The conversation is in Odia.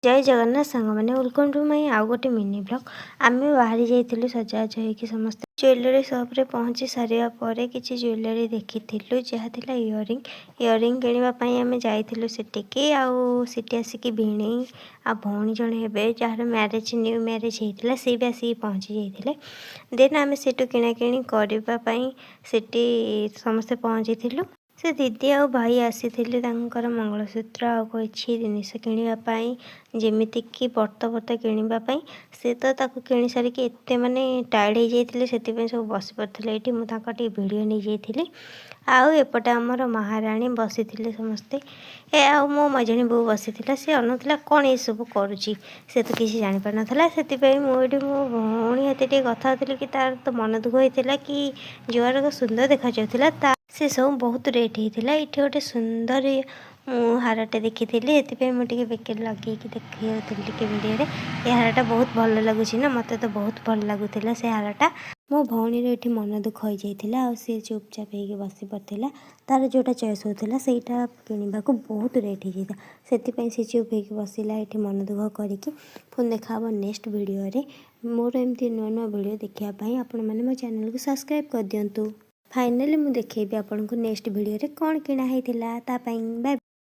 ଜୟ ଜଗନ୍ନାଥ ସାଙ୍ଗମାନେ, welcome to my ଆଉ ଗୋଟେ ମିନି ବ୍ଲଗ୍। ଆମେ ବାହାରି ଯାଇଥିଲୁ ସଜବାଜ ହେଇକି ସମସ୍ତେ। ଜୁଏଲାରୀ ସପ୍ରେ ପହଞ୍ଚି ସାରିବା ପରେ କିଛି ଜୁଏଲାରୀ ଦେଖିଥିଲୁ, ଯାହା ଥିଲା ଇୟରିଂ। ଇୟରିଂ କିଣିବା ପାଇଁ ଆମେ ଯାଇଥିଲୁ ସେଠିକି। ଆଉ ସେଠି ଆସିକି ଭିଣେଇ ଆଉ ଭଉଣୀ ଜଣେ ହେବେ, ଯାହାର ମ୍ୟାରେଜ୍, ନ୍ୟୁ ମ୍ୟାରେଜ୍ ହେଇଥିଲା, ସେ ବି ଆସିକି ପହଞ୍ଚି ଯାଇଥିଲେ। ଦେନ୍ ଆମେ ସେଠୁ କିଣାକିଣି କରିବା ପାଇଁ ସେଠି ସମସ୍ତେ ପହଞ୍ଚିଥିଲୁ। ସେ ଦିଦି ଆଉ ଭାଇ ଆସିଥିଲେ ତାଙ୍କର ମଙ୍ଗଳସୂତ୍ର ଆଉ କିଛି ଜିନିଷ କିଣିବା ପାଇଁ, ଯେମିତିକି ବର୍ତ୍ତ ଫର୍ତ୍ତ କିଣିବା ପାଇଁ। ସେ ତ ତାକୁ କିଣି ସାରିକି ଏତେ ମାନେ ଟାୟାର୍ଡ଼ ହେଇଯାଇଥିଲେ, ସେଥିପାଇଁ ସବୁ ବସି ପଡ଼ିଥିଲେ ଏଇଠି। ମୁଁ ତାଙ୍କ ଟିକେ ଭିଡ଼ିଓ ନେଇଯାଇଥିଲି। ଆଉ ଏପଟେ ଆମର ମହାରାଣୀ ବସିଥିଲେ ସମସ୍ତେ। ଆଉ ମୋ ମଝିଆଣୀ ବୋଉ ବସିଥିଲା। ସେ ଅନଉଥିଲା, କ'ଣ ଏସବୁ କରୁଛି। ସେ ତ କିଛି ଜାଣିପାରୁନଥିଲା। ସେଥିପାଇଁ ମୁଁ ଏଇଠି ମୋ ଭଉଣୀ ହାତେ ଟିକେ କଥା ହେଉଥିଲି କି ତାର ତ ମନ ଦୁଃଖ ହେଇଥିଲା କି ଜୁଆରକ ସୁନ୍ଦର ଦେଖାଯାଉଥିଲା, ତା ସେ ସବୁ ବହୁତ ରେଟ୍ ହେଇଥିଲା। ଏଇଠି ଗୋଟେ ସୁନ୍ଦର ମୁଁ ହାରଟେ ଦେଖିଥିଲି, ସେଥିପାଇଁ ମୁଁ ଟିକେ ବେକରେ ଲଗେଇକି ଦେଖାଉଥିଲି ଟିକେ ଭିଡ଼ିଓରେ। ଏ ହାରଟା ବହୁତ ଭଲ ଲାଗୁଛି ନା? ମୋତେ ତ ବହୁତ ଭଲ ଲାଗୁଥିଲା ସେ ହାରଟା। ମୋ ଭଉଣୀର ଏଠି ମନ ଦୁଃଖ ହେଇଯାଇଥିଲା ଆଉ ସେ ଚୁପଚାପ ହେଇକି ବସି ପଡ଼ିଥିଲା। ତାର ଯେଉଁଟା ଚଏସ୍ ହେଉଥିଲା, ସେଇଟା କିଣିବାକୁ ବହୁତ ରେଟ୍ ହେଇଯାଇଥିଲା। ସେଥିପାଇଁ ସେ ଚୁପ୍ ହେଇକି ବସିଲା ଏଠି ମନ ଦୁଃଖ କରିକି। ପୁଣି ଦେଖାହେବ ନେକ୍ସଟ ଭିଡ଼ିଓରେ। ମୋର ଏମିତି ନୂଆ ନୂଆ ଭିଡ଼ିଓ ଦେଖିବା ପାଇଁ ଆପଣମାନେ ମୋ ଚ୍ୟାନେଲକୁ ସବସ୍କ୍ରାଇବ୍ କରିଦିଅନ୍ତୁ। ଫାଇନାଲି ମୁଁ ଦେଖେଇବି ଆପଣଙ୍କୁ ନେକ୍ସଟ ଭିଡ଼ିଓରେ କ'ଣ କିଣା ହେଇଥିଲା ତା ପାଇଁ। ବାଏ।